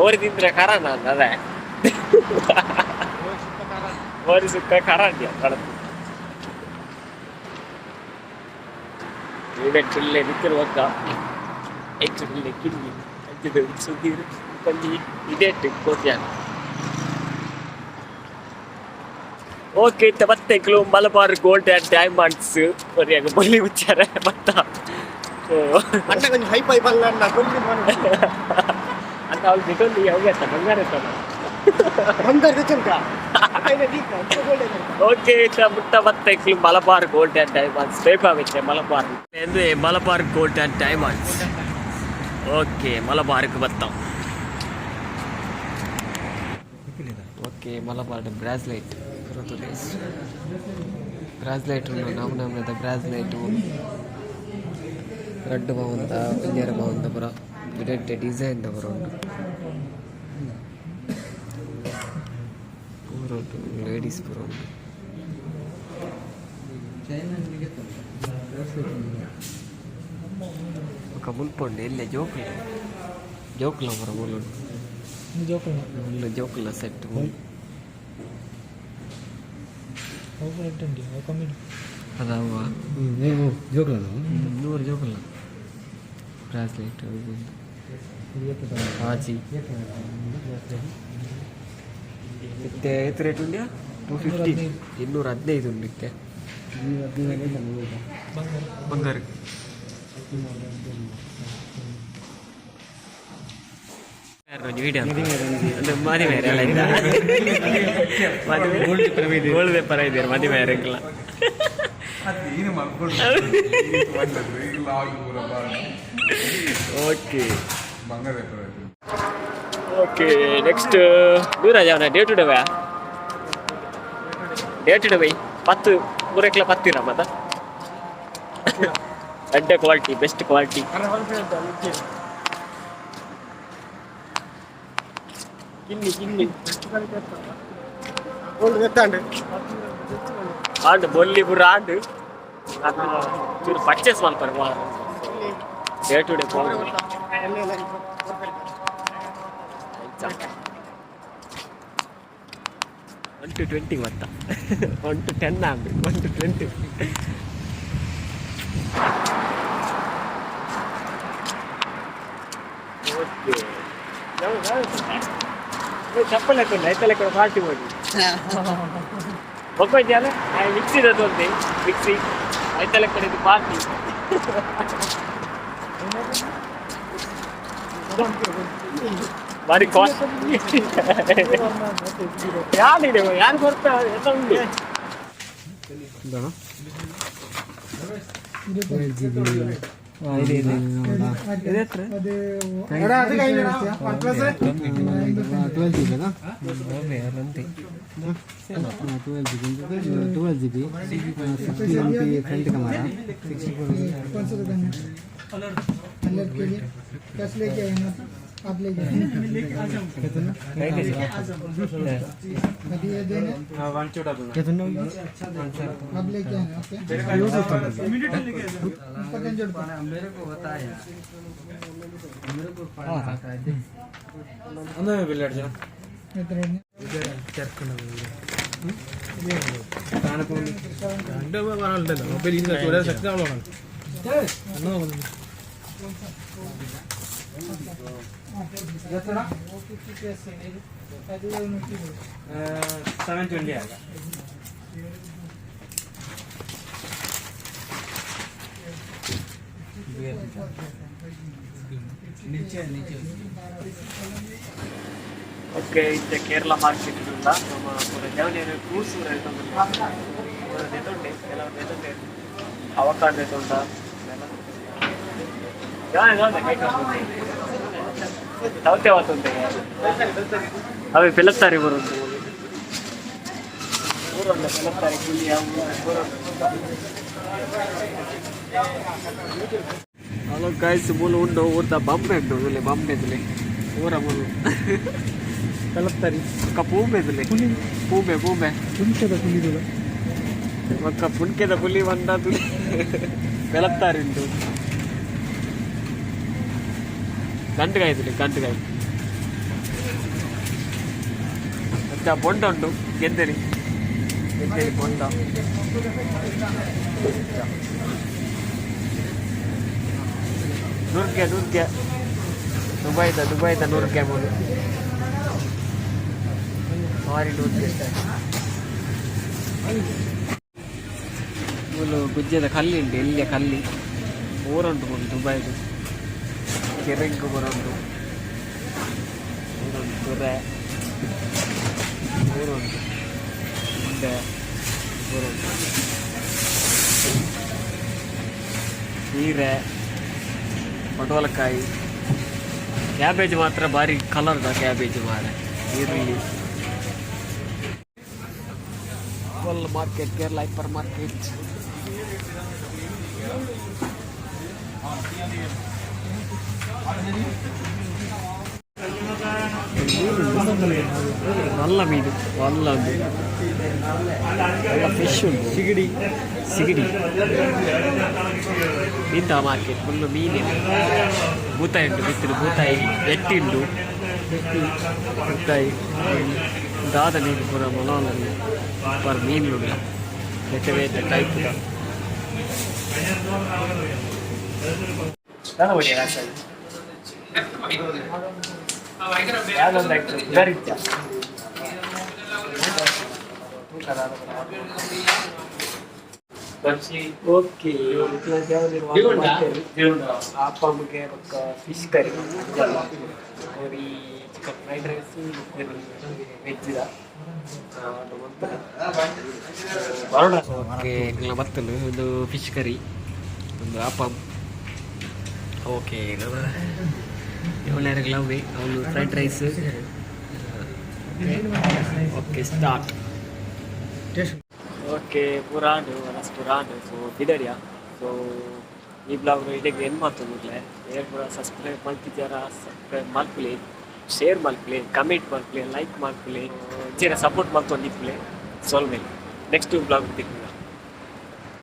ಕೋರಿ ತಿಂದ್ರೆ ಕರಣ ಅದೇ. ಕೋರಿ ಸುಕ್ಕ ಕರಂಡಿ ಕಡತು. ಈಡೆ ನಿಕ್ಕಲು ಒಕ್ಕ ಹೆಚ್ಚು ಕಿಲ್ಲಿ ಅಂಚಿದ ಸುದೀರ್ ಒಂಜಿ ಇದೇಟ್ ಕೋತಿಯಾನ. ಓಕೆ, ಇತ್ತ ಬತ್ತೆ ಇಕ್ಲು ಮಲಬಾರ್ ಗೋಲ್ಡ್ ಆ್ಯಂಡ್ ಡೈಮಂಡ್ಸ್. ಒರಿಯಾಗ ಬೊಲ್ಲಿ ಉಚ್ಚಾರ ಬತ್ತ. ಅಣ್ಣ కొంచెం ಹೈ ಪೈ ಬಲ್ಲ ಅಣ್ಣ ಕೊಲ್ಲಿ. ಅಂತ ಅವ್ಳು ಬಿಟ್ಟೊಂದು ಯಾವಾಗ ಅತ್ತ ಬಂಗಾರ ಇತ್ತಲ್ಲ. ಬಂಗಾರ ಚಂಕ. ಓಕೆ, ಇತ್ತ ಮುಟ್ಟ ಬತ್ತ ಇಕ್ಲು ಮಲಬಾರ್ ಗೋಲ್ಡ್ ಆ್ಯಂಡ್ ಡೈಮಂಡ್ಸ್. ಬೇಕಾಗುತ್ತೆ ಮಲಬಾರ್ ಅಂದ್ರೆ Malabar gold and diamonds. Okay, ಮಲಬಾರ್ಗೆ ಬತ್ತ. ಓಕೆ, ಮಲಬಾರ್ ಬ್ರಾಸ್ಲೈಟ್, ಬ್ರಾಸ್ಲೈಟ್ ಉಂಡು. ನಮ್ ನಮ್ನದ ಬ್ರಾಸ್ಲೈಟ್ ರಡ್ಡ್ ಪೌಂದ, ಒಂಜರೆ ಪೌಂದ ಪೂರ ಎಡ್ಡೆ ಡಿಸೈನ್ ದ ಪೂರ ಉಂಡು. ಪೂರ ಉಂಡು, ಲೇಡೀಸ್ ಪೂರ ಉಂಡು. ಬೊಕ ಮುಲ್ಪ ಉಂಡು ಎಲ್ಲೆ ಜೋಕುಲು, ಜೋಕುಲ ಪೂರ ಮೂಲು ಉಂಡು. ಮುಲ್ಲು ಜೋಕುಲ ಸೆಟ್ ಮೂಲು. ಅದಾವ 100 ಜೋಕುಲ ಬ್ರಾಸ್ಲೆಟ್ ಆಜಿ. ಇತ್ತೆ ಏತ್ ರೇಟ್ ಉಂಡ್ಯಾ? 250, 215 ಉಂಡು ಇತ್ತೆ ಬಂಗಾರ. ವಿಡಿಯೋ ಅಂದ್ರೆ ಮದುವೆ ಅಲ್ಲ, ಮದುವೆ ಗೋಲ್ಡ್ ಪೇಪರ್ ಇದ್ದೀರ ಮದುವೆ ಇರಕ್ಕಿಲ್ಲ. ಓಕೆ ಓಕೆ, ನೆಕ್ಸ್ಟ್ ದೂರ ಜಾವನ day to day, day to day by ಪತ್ತು ಮೂರಕ್ಲ ಪತ್ತಿರ ಮತ್ತ ಅಡ್ಡ ಕ್ವಾಲಿಟಿ, ಬೆಸ್ಟ್ ಕ್ವಾಲಿಟಿ. ಕಿನ್ನಿ ಕಿನ್ನಿ. ಗೋಲ್ಡ್. ಆಂಡ್ ಬೊಲ್ಲಿ ಪೂರ ಆಂಡ್ ಚೂರು ಪರ್ಚೇಸ್ ಮಲ್ಪರೆ day to day. 1 to 20 ಮತ್ತ 1 to 10 and 1 to 20. Okay, chappal ಹಾಕೊಂಡು ಐತಲ್ಲ ಕೂಡ ಪಾರ್ಟಿ ಮಾಡಿ ಒಕ್ಕೊಂಜಾಲ ಮಿಕ್ಸಿ ಒಂದೆ ಮಿಕ್ಸಿ ಐತಲ್ಲ ಕಡೆ ಪಾರ್ಟಿ. ಬಾರಿ ಕಾಸ್ಟ್. ಯಾರಿದೆ? ಯಾರು ಕೊಡ್ತಾ ಎಲ್ಲ ಉಂಟು. 12 GB, 12 GB, 60 MP front camera. कौन सा दुकान है? कलर के लिए कैश लेके आए ना? आप लेके आए। अभी ये देना। कितना? आप लेके आए। ओके, 35 रुपये। 720 आएगा। ಓಕೆ, ಇತ್ತೆ ಕೇರಳ ಮಾರ್ಕೆಟ್ ಉಂಡ. ನಮ್ಮ ಪೂರ ಜವನಿಯರು ಫ್ರೂಟ್ಸ್ ಪೂರ ಪೂರ ದೆತೊಂಡೆ, ಕೆಲವು ದೆತೊಂಡೆ, ಅವಕಾಡ ದೆತೊಂಡ. ಸೌತೆ ವಾತುಂಡೆ ಅವೆ ಪೆಲತ್ತಾರೆ ಬರುಂಟು ಊರುಂಡ ಪೆಲತ್ತಾರೆ ಪುಲಿ ಅವು ಪೂರ. ಹಲೋ ಗೈಸ್, ಮೂಲು ಉಂಡು ಊರ್ದ ಬಂಬೆ ಉಂಡು. ಇಲ್ಲಿ ಬಂಬೆ ಇದ್ಲಿ ಊರ ಮೂಲು ಕಲಪ್ತಾರಿ. ಒಕ್ಕ ಪೂಂಬೆ ಇದ್ಲಿ, ಪೂಂಬೆ ಪೂಂಬೆ. ಪುಂಚದ ಪುಲಿದುಲ. ಒಕ್ಕ ಪುಣ್ಕೆದ ಪುಲಿ ಬಂದ ತುಲಿ ಪೆಲತ್ತಾರೆ ಉಂಟು. ಗಂಟುಗಾಯಿ ಇದ್ಲಿ, ಗಂಟುಗಾಯಿ. ಬೊಂಡ ಉಂಡು, ಗೆಂದರಿ ಗೆಂದರಿ ಬೊಂಡ. ನುರ್ಗೆ ನುರ್ಗೆ, ದುಬೈದ ದುಬೈದ ನುರ್ಗೆ ಮೂಲು ಸಾರಿ ನುರ್ಗೆ. ಮೂಲು ಗುಜ್ಜೆದ ಕಲ್ಲಿ ಉಂಡು, ಎಲ್ಲಿಯ ಕಲ್ಲಿ ಊರುಂಟು ಮೂಲು ದುಬೈದು. ಕೆರೆಂಗು ಬರುಂಟು, ಊರುಂಟು, ತುರೆ ಊರುಂಟು, ಉಂಡೆ ಊರುಂಟು, ಹೀರೆ, ಪಡವಲಕಾಯಿ, ಕ್ಯಾಬೇಜ್ ಮಾತ್ರ ಭಾರಿ ಕಲರ್ದ ಕ್ಯಾಬೇಜ್ ಮಾರೆ. ಈರುಳ್ಳಿ. Full market, Kerala hyper market. ನಲ್ಲ ಮೀನು, ವಲ್ಲ ಉಂಡು, ನಲ್ಲ ಫಿಶ್ ಉಂಟು, ಸಿಗಡಿ ಸಿಗಡಿ. ಇಂಥ ಮಾರ್ಕೆಟ್ ಫುಲ್ಲು ಮೀನಿದೆ. ಬೂತಾಯಿ ಉಂಟು, ಬಿತ್ತಿನ ಬೂತಾಯಿ, ಎಟ್ಟಿ ಉಂಟು, ಬೂತಾಯಿ. ದಾದ ಮೀನು ಪೂರ ಮೊಲವಲ್ಲಿ ಪರ್ ಮೀನು ಉಂಡು, ಬೇತೆ ಬೇತೆ ಟೈಪ್. ಓಕೆ, ಆಪಮ್ಗೆ ಬೊಕ್ಕ ಫಿಶ್ ಕರಿ, ಒರಿ ಚಿಕನ್ ಫ್ರೈಡ್ ರೈಸ್, ಒರಿ ವೆಜ್. ಓಕೆ, ನಿಂಗ್ಲ ಬತ್ತುಂಡು. ಒಂದು ಫಿಶ್ ಕರಿ, ಒಂದು ಆಪಮ್. ಓಕೆ, ನಮ್ಮ ಏಳೇರಗ್ಲ ಅವನು fried rice. Okay, start. Okay, ಪುರಾಣು ವನಸ್ ಪುರಾಣು. ಸೊ ಬಿದಡಿಯ. ಸೊ ಈ ಬ್ಲಾಗ್ ಇಡೆಗ್ ಏನು ಮಾತೊಂದುಲ್ಲೆ. ಏರ್ ಪೂರ ಸಬ್ಸ್ಕ್ರೈಬ್ ಮಲ್ತಿದ್ದಾರ, ಸಬ್ಸ್ಕ್ರೈಬ್ ಮಲ್ಪುಲೆ, ಶೇರ್ ಮಲ್ಪುಲೆ, ಕಮೆಂಟ್ ಮಲ್ಪುಲೆ, ಲೈಕ್ ಮಲ್ಪುಲೆ, ಇಂಚಿನ ಸಪೋರ್ಟ್ ಮಲ್ತೊಂದಿಪ್ಪುಲೆ. ಸೊಲ್ಮೆಲು. Next blog ತಿಕ್ಕುವೆ.